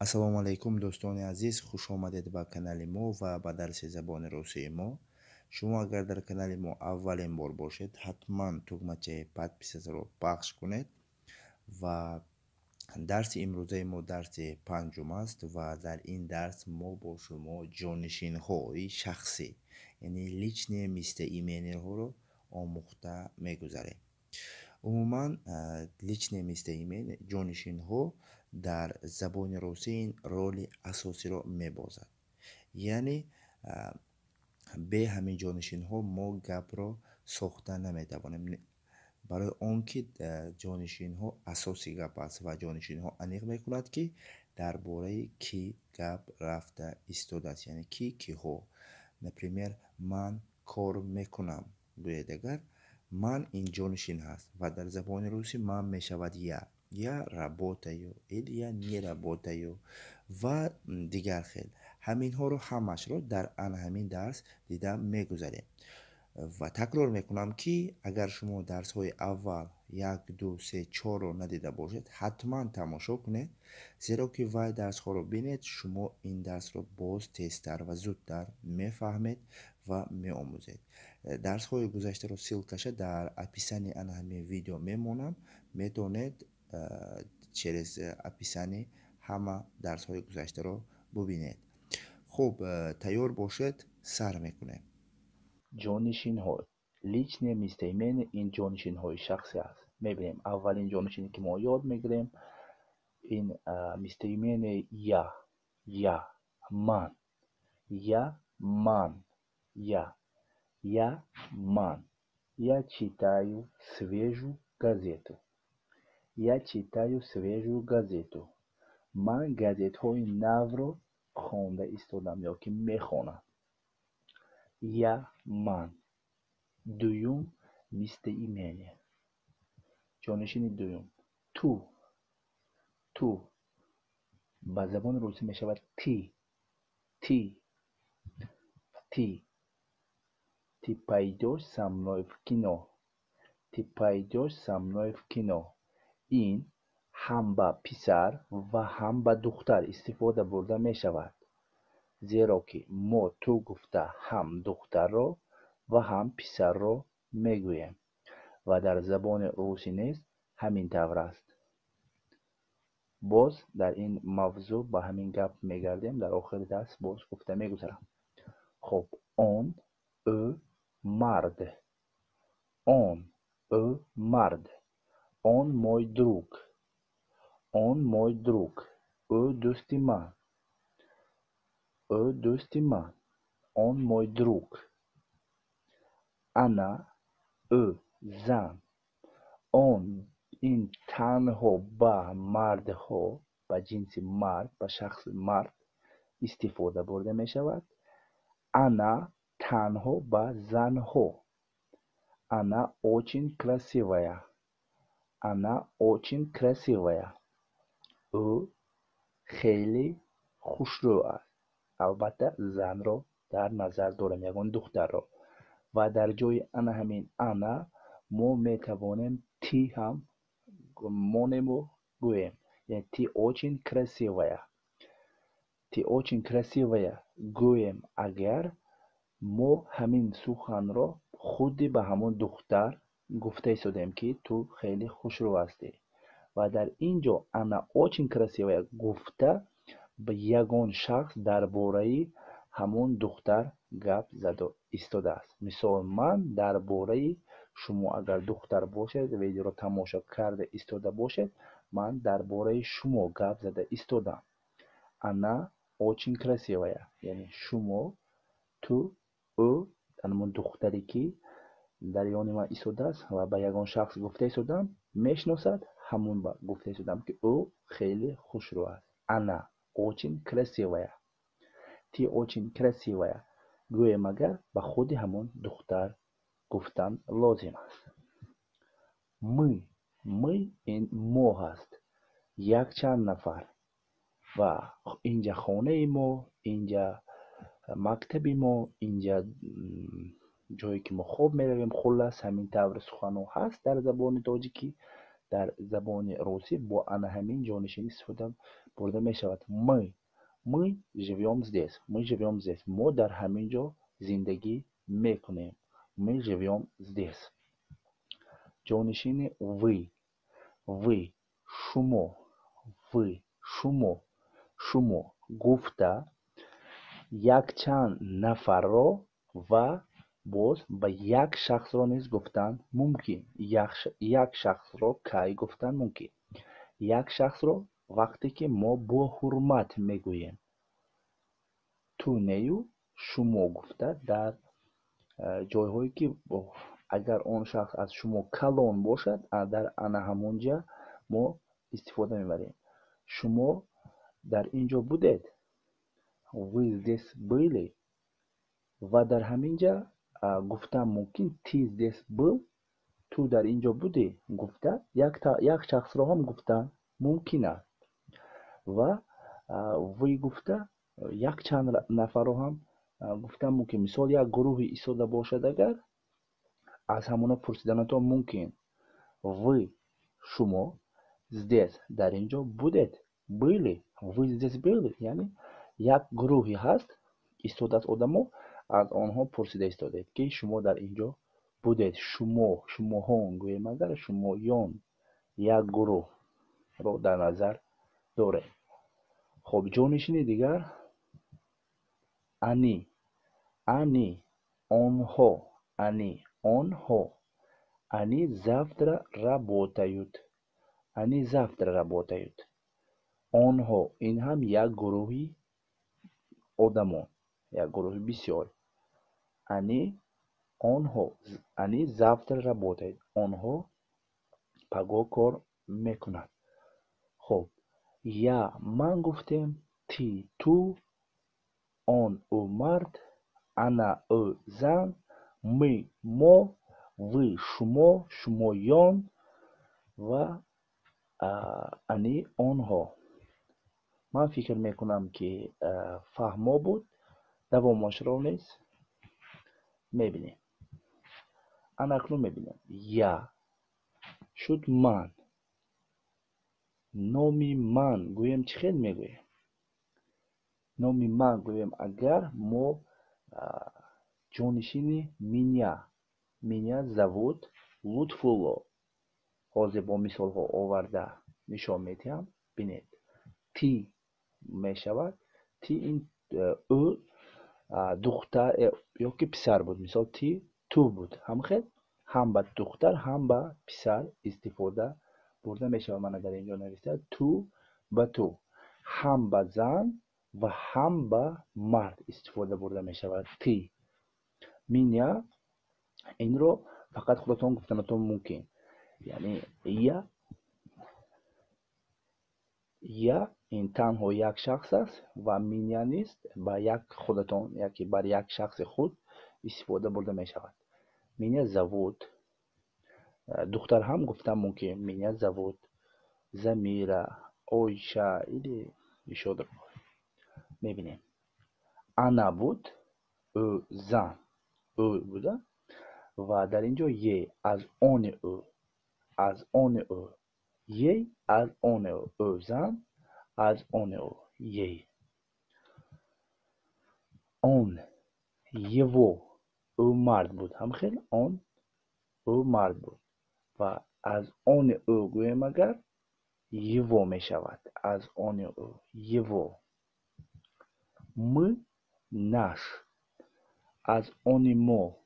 Ассалому алайкум, дӯстони азиз, хуш омадед ба канали мо ва ба дарси забони русии мо. Шумо агар дар канали мо аввалин бор бошед, ҳатман тугмачаи подписаться-ро пахш кунед. Ва дарси имрӯзаи мо дарси панҷум аст ва дар ин дарс мо бо шумо ҷонишинҳои шахсӣ, яъне личные местоимения-ҳоро омӯхта мегузарем. Умуман, личные местоимения, ҷонишинҳо, дар забони русӣ ин роли асосиро мебозад, яъне бе ҳамин ҷонишинҳо мо гапро сохта наметавонем, барои он ки ҷонишинҳо асоси гап аст ва ҷонишинҳо аниқ мекунад, ки дар бораи кӣ гап рафта истодааст, яъне кӣ, киҳо. Например, «ман кор мекунам» гӯед агар, «ман» ин ҷонишин ҳаст ва дар забони русӣ «ман» мешавад «я». Я работаю или я не работаю ва дигар хел. Ҳаминҳоро ҳамашро дар ана ҳамин дарс дида мегузарем. Ва такрор мекунам, ки агар шумо дарсҳои аввал, як, ду, се, чорро надида бошед, ҳатман тамошо кунед, зеро ки вай дарсҳоро бинед, шумо ин дарсро боз тезтар ва зудтар мефаҳмед ва меомӯзед. Дарсҳои гузаштаро ссылка-ша дар описании ана ҳамин видео мемонам, метавонед через описание ҳама дарсҳои гузаштаро бубинед. Хуб, тайёр бошед, сар мекунем. Ҷонишинҳо, личные местоимения, ин ҷонишинҳои шахсӣ аст. Мебинем, аввалин ҷонишине, ки мо ёд мегирем, ин местоимение я. Я, ман. Я, ман. Я, я, ман. Я читаю свежую газету. Я читаю свежую газету. Ман газетҳои навро хонда истодам ё ки мехонам. Я, ман. Дуюм местоимение, ҷонишини дуюм, ту. Ту ба забони русӣ мешавад ты. Ты, ты. Ты пойдёшь со мной в кино? Ты пойдёшь со мной в кино? Ин ҳам ба писар ва ҳам ба духтар истифода бурда мешавад, зеро ки мо ту гуфта ҳам духтарро ва ҳам писарро мегӯем ва дар забони русӣ низ ҳамин тавр аст. Боз дар ин мавзӯъ ба ҳамин гап мегардем, дар охири дарс боз гуфта мегузарам. Хуб, он, ӯ, мард. Он, ӯ, мард. Он мой друг. Он мой друг. Ӯ дӯсти ман. Ӯ дӯсти ман. Он мой друг. Она, ӯ, зан. Он, ин танҳо ба мардҳо, ба ҷинси мард, ба шахси мард истифода бурда мешавад. Она танҳо ба занҳо. Она очень красивая. Она очень красивая. Ӯ хеле хушрӯ аст. Албатта, занро дар назар дорем, ягон духтарро. Ва дар ҷои ана ҳамин она мо метавонем ты ҳам монему гӯем, яъне ты очень красивая. Ты очень красивая гӯем агар, мо ҳамин суханро худи ба ҳамон духтар гуфта истодем, ки ту хеле хушрӯ ҳастӣ. Ва дар ин ҷо она очень красивая гуфта, ба ягон шахс дар бораи ҳамон духтар гап зада истодааст. Мисол, ман дар бораи шумо, агар духтар бошед, видеоро тамошо карда истода бошед, ман дар бораи шумо гап зада истодам. Она очень красивая, яъне шумо, ту, ӯ, ҳамон духтаре, ки дар ёни ман истодааст ва ба ягон шахс гуфта истодам, мешиносад, ҳамон ба гуфта истодам, ки ӯ хеле хушрӯ аст. Она очень красивая. Ты очень красивая гӯем агар, ба худи ҳамон духтар гуфтан лозим аст. Мы. Мы ин мо ҳаст, якчанд нафар. Ва инҷа хонаи мо, инҷа мактаби мо, инҷа ҷое, ки мо хоб меравем. Хуллас, ҳамин тавр суханҳо ҳаст дар забони тоҷикӣ. Дар забони русӣ бо ана ҳамин ҷонишин истифода бурда мешавад. Мы. Мы живём здесь. Мы живём здесь. Мо дар ҳамин ҷо зиндагӣ мекунем. Мы живём здесь. Ҷонишини вы. Вы шумо. Вы шумо. Шумо гуфта якчанд нафарро ва боз ба як шахсро низ гуфтан мумкин. Як шахсро кай гуфтан мумкин? Як шахсро вақте ки мо бо ҳурмат мегӯем. Ту нею шумо гуфта дар ҷойҳое ки агар он шахс аз шумо калон бошад, дар ана ҳамон ҷа мо истифода мебарем. Шумо дар ин ҷо будед? Вы здесь были? Ва дар ҳамин ҷа гуфтан мумкин ты здесь был? Ту дар ин ҷо будӣ? Гуфта як шахсро ҳам гуфтан мумкин аст. Ва вы гуфта якчанд нафарро ҳам гуфтан мумкин. Мисол, як гурӯҳи истода бошад, агар аз ҳамона пурсиданатон мумкин. Вы шумо, здесь дар ин ҷо будед? Были? Вы здесь были? Яъне як гурӯҳе ҳаст, истодааст одамо, аз онҳо пурсида истодед, ки шумо дар ин ҷо будед. Шумо, шумоҳон гӯем агар, шумоён як гурӯҳро дар назар дорем. Хоб, ҷонишини дигар они. Они онҳо. Они онҳо. Они завтра работают. Они завтра работают. Онҳо ин ҳам як гурӯҳи одамон, як гурӯҳи бисёр. Они онҳо. Они завтра работают. Онҳо пагоҳ кор мекунанд. Хоб, я ман гуфтем, ты ту, он ӯ мард, она ӯ зан, мы мо, вы шумо, шумоён ва они онҳо. Ман фикр мекунам, ки фаҳмо буд. Давомашро низ мебинем. Ана акнун мебинем. Я шуд ман. Номи ман гӯем чӣ хел мегӯем? Номи ман гӯем агар мо ҷонишини меня. Меня зовут Лутфулло. Ҳозир бо мисолҳо оварда нишон медиҳам. Бинед. Ты мешавад. Ты ин ӯ духтар ё ки писар буд. Мисол, ты ту буд. Ҳамхел ҳам ба духтар, ҳам ба писар истифода бурда мешавад. Мана дар ин ҷо нависта ту ба ту. Ҳам ба зан ва ҳам ба мард истифода бурда мешавад. Ты. Меня инро фақат худатон гуфтанатон мумкин. Яъне я ин танҳо як шахс аст ва меня низ ба як худатон, яке бар як шахси худ истифода бурда мешавад. Меня зовут. Духтар ҳам гуфтан мумкин. Меня зовут Замира, Оиша или ещё другое. Мебинем. Она буд, ӯ зан, ӯ буда ва дар ин ҷо ей аз они ӯ, аз они ӯ, ей аз они ӯ, ӯ зан, аз они ӯ, ей. Он его ӯ мард буд. Ҳамхел он ӯ мард буд ва аз они ӯ гӯем агар его мешавад. Аз они ӯ его. Мы наш. Аз они мо.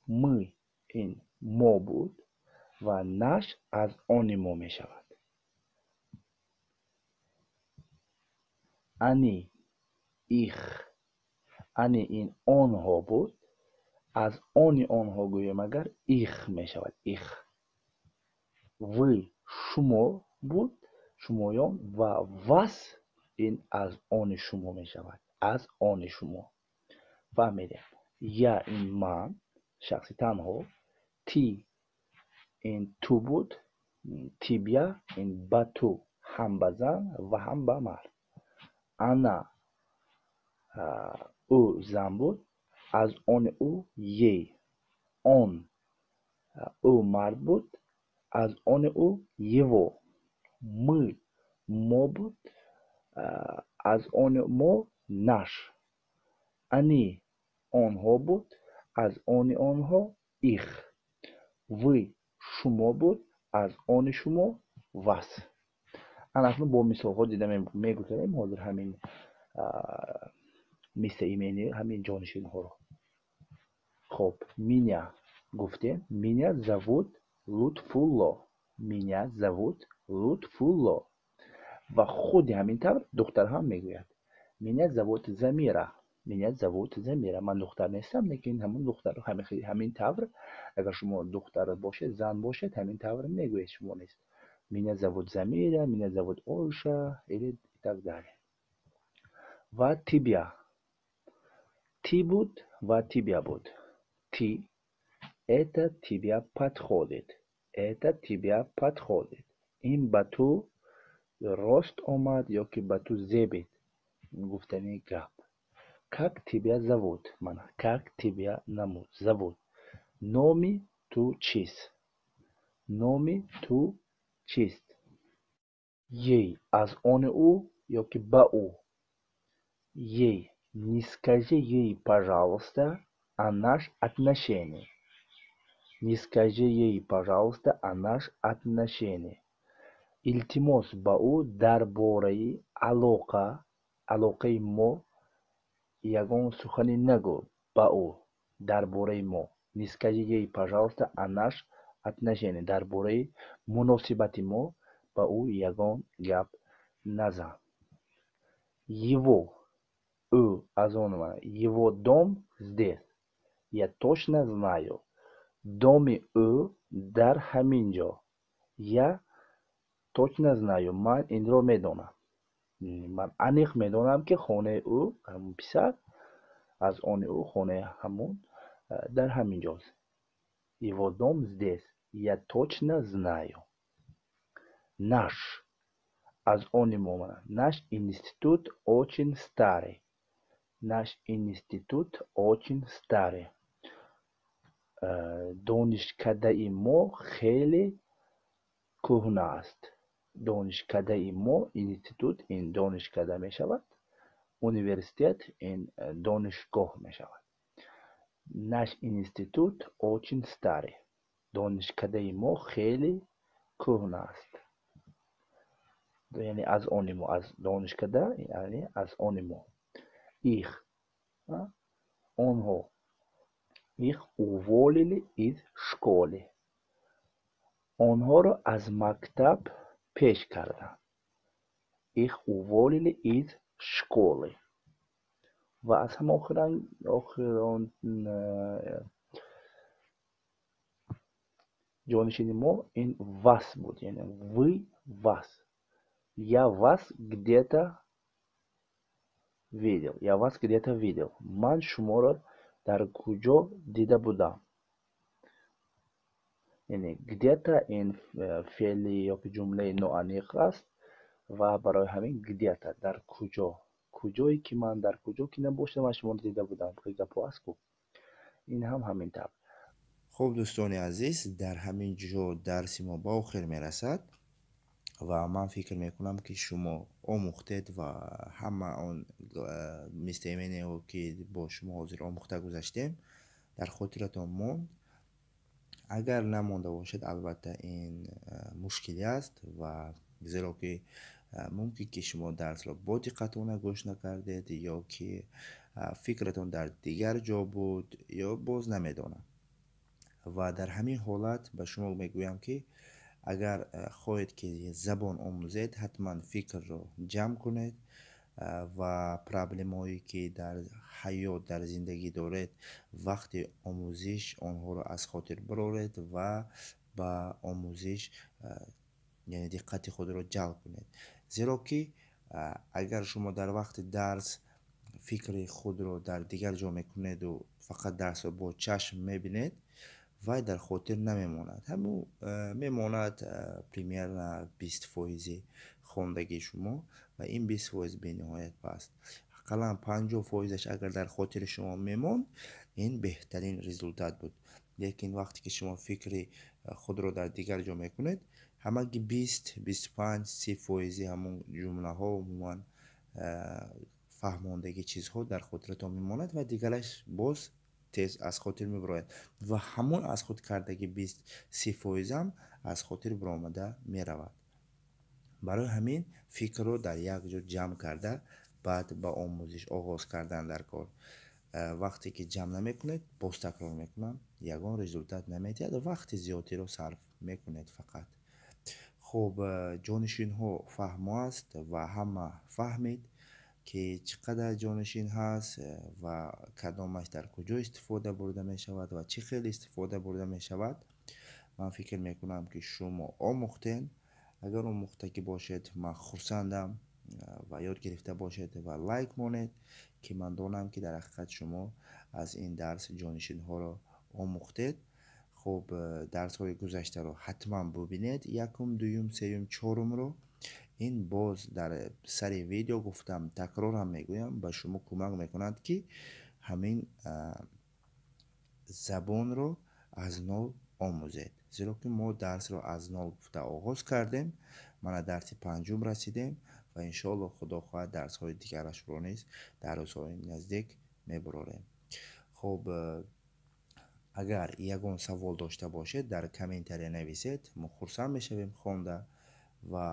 Мы ин мо буд ва наш аз они мо мешавад. Они их. Они ин онҳо буд. Аз они онҳо гӯем агар их мешавад. Их. Вы шумо буд, шумоён ва вас ин аз они шумо мешавад. Аз они шумо. Фаҳмидем. Я ин ман, шахси танҳо, ти ин ту буд, тибя ин ба ту, ҳам ба зан ва ҳам ба мард. Ана ӯ зан буд, аз они ӯ ей. Он ӯ мард буд, Аз они ӯ его. Мы мо буд, аз они мо наш. Они онҳо буд, аз они онҳо их. Вы шумо буд, аз они шумо вас. Ана акнун бо мисолҳо дида мегузарем ҳозир ҳамин местоимение, ҳамин ҷонишинҳоро. Хоб, меня гуфтем: меня зовут Лутфулло, меня зовут Лутфулло. Ва худи ҳамин тавр духтар ҳам мегӯяд: меня зовут Замира, меня зовут Замира. Ман духтар нестам, лекин ҳамон духтар ҳамин тавр, агар шумо духтар бошед, зан бошед, ҳамин тавр мегӯед шумо низ: меня зовут Замира, меня зовут Ойша или и так далее. Ва тебя, ты буд ва тебя буд. Ты, это тебя подходит, это тебя подходит. Ин ба ту рост омад ёки ба ту зебид, гуфтани гап. Как тебя зовут? Мана, как тебя зовут? Номи ту чист? Номи ту чист? Ей аз они ӯ ёки ба ӯ. Ей: не скажи ей, пожалуйста, о наш отношении, не скажи ей, пожалуйста, о наш отношении. Илтимос, ба ӯ дар бораи алоқаи мо ягон сухане нагӯ. Ба ӯ дар бораи мо, не скажи ей, пожалуйста, о наш отношении, дар бораи муносибати мо ба ӯ ягон гап назан. Его ӯ, аз он его дом здесь, я точно знаю. Доми ӯ дар ҳамин ҷо, я точно знаю, ман инро медонам, ман аниқ медонам, ки хонаи ӯ, ҳамон писар, аз они ӯ хонаи ҳамон дар ҳамин ҷост. Его дом здесь, я точно знаю. Наш аз они мо. Наш институт очень старый, наш институт очень старый. Донишкадаи мо хеле кӯҳна аст. Донишкадаи мо, институт ин донишкада мешавад, университет ин донишгоҳ мешавад. Наш институт очень старый, донишкадаи мо хеле кӯҳна аст, яъне аз они мо, аз донишкада, яъне аз они мо. Их онҳо. Их уволили из школы, онҳоро аз мактаб пеш карданд. Их уволили из школы. Ва аз ҳама охирон ҷонишини мо ин вас буд, яъне вы, вас. Я вас где-то видел, я вас где-то видел, ман шуморо дар куҷо дида будам. Яъне где-то ин феъли ёки ҷумлаи ноаниқ аст ва барои ҳамин где-то дар куҷо, куҷое ки ман дар куҷо ки набошам, ман шуморо дида будам, гапҳо аст ку, ин ҳам ҳамин тавр. Хуб, дӯстони азиз, дар ҳамин ҷо дарси мо ба охир мерасад ва ман фикр мекунам, ки шумо омӯхтед ва ҳама он местоимениеҳо, ки бо шумо ҳозир омӯхта гузаштем, дар хотиратон монд. Агар намонда бошад, албатта, ин мушкилӣ аст ва зеро ки мумкин ки шумо дарсро бо диққатона гӯш накардед ё ки фикратон дар дигар ҷо буд, ё боз намедонам. Ва дар ҳамин ҳолат ба шумо мегӯям, ки агар хоҳед, ки забон омӯзед, ҳатман фикрро ҷамъ кунед ва проблемаҳое, ки дар ҳаёт, дар зиндагӣ доред, вақти омӯзиш онҳоро аз хотир бароред ва ба омӯзиш, яъне диққати худро ҷалб кунед, зеро ки агар шумо дар вақти дарс фикри худро дар дигар ҷо мекунеду фақат дарсро бо чашм мебинед, вай дар хотир намемонад. Ҳамун мемонад примерно 20 фоизи хондагии шумо ва ин 20 фоиз бениҳоят паст. Ақаллан 50 фоизаш агар дар хотири шумо мемонд, ин беҳтарин результат буд. Лекин вақте ки шумо фикри Худро дар дигар ҷо мекунед, ҳамаги 20, 25, 30 фоизи ҳамон ҷумлаҳо, умуман фаҳмондагӣ чизҳо дар хотиратон мемонад ва дигараш боз тез аз хотир мебарояд ва ҳамон аз худ кардаги 20-30 фоизам аз хотир баромада меравад. Барои ҳамин фикрро дар як ҷо ҷамъ карда, баъд ба омӯзиш оғоз кардан дар кор. Вақте ки ҷамъ намекунед, боз такрор мекунам, ягон результат наметиҳад, вақти зиёдиро сарф мекунед фақат. Хуб, ҷонишинҳо фаҳмо аст ва ҳама фаҳмид, ки чӣ қадар ҷонишин ҳаст ва кадомаш дар куҷо истифода бурда мешавад ва чӣ хел истифода бурда мешавад. Ман фикр мекунам, ки шумо омӯхтен. Агар омӯхтагӣ бошед, ман хурсандам ва ёд гирифта бошед ва лайк монед, ки ман донам, ки дар ҳақиқат шумо аз ин дарс ҷонишинҳоро омӯхтед. Хуб, дарсҳои гузаштаро ҳатман бубинед: якум, дуюм, сеюм, чорумро. Ин боз дар сари видео гуфтам, такрорам мегӯям, ба шумо кӯмак мекунад, ки ҳамин забонро аз нол омӯзед, зеро ки мо дарсро аз нол гуфта оғоз кардем. Мана, дарси панҷум расидем ва иншоалло, худо хоҳад, дарсҳои дигарашро низ дар рӯзҳои наздик мебурорем. Хуб, агар ягон савол дошта бошед, дар комментария нависед, мо хурсанд мешавем хонда ва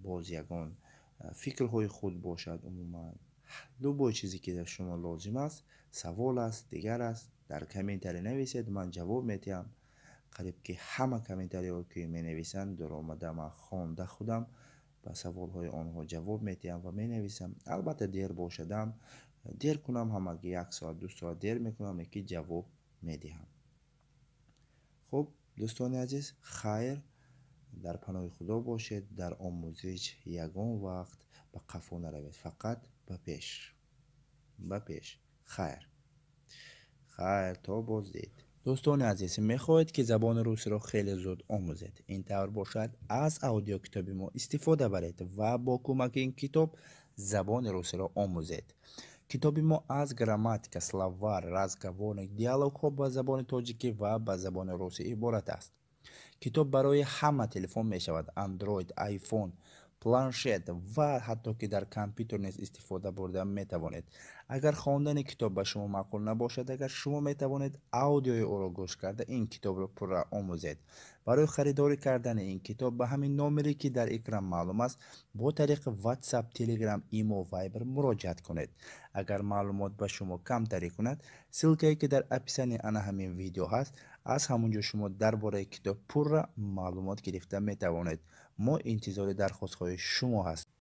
боз ягон фикрҳои худ бошад, умуман любой чизе, ки дар шумо лозим аст, савол аст, дигар аст, дар комментария нависед, ман ҷавоб медиҳам. Қариб ки ҳама комментариҳое, ки менависанд, дуромада ман хонда, худам ба саволҳои онҳо ҷавоб медиҳам ва менависам. Албатта, дер бошадам, дер кунам, ҳамагӣ як соат, 2 соат дер мекунам, лекин ҷавоб медиҳам. Хуб, дӯстони азиз, хайр, дар паноҳи Худо бошед. Дар омӯзиш ягон вақт ба қафо наравед, фақат ба пеш, ба пеш. Хайр, хайр, то боздид. Дӯстони азиз, мехоҳед, ки забони русиро хеле зуд омӯзед? Ин тавр бошад, аз аудиокитоби мо истифода баред ва бо кӯмаки ин китоб забони русиро омӯзед. Китоби мо аз грамматика, словарь, разговорник, диалогҳо ба забони тоҷикӣ ва ба забони русӣ иборат аст. Китоб барои ҳама телефон мешавад: Android, iPhone, планшет ва ҳатто ки дар компютер низ истифода бурда метавонед. Агар хондани китоб ба шумо маъқул набошад, агар шумо метавонед аудиои ӯро гӯш карда, ин китобро пурра омӯзед. Барои харидорӣ кардани ин китоб ба ҳамин номере, ки дар экран маълум аст, бо тариқи WhatsApp, Telegram, Imo, Viber муроҷиат кунед. Агар маълумот ба шумо камтарӣ кунад, ссылкае, ки дар описании ана ҳамин видео ҳаст, аз ҳамон ҷо шумо дар бораи китоб пурра маълумот гирифта метавонед. Мо интизори дархостҳои шумо ҳастем.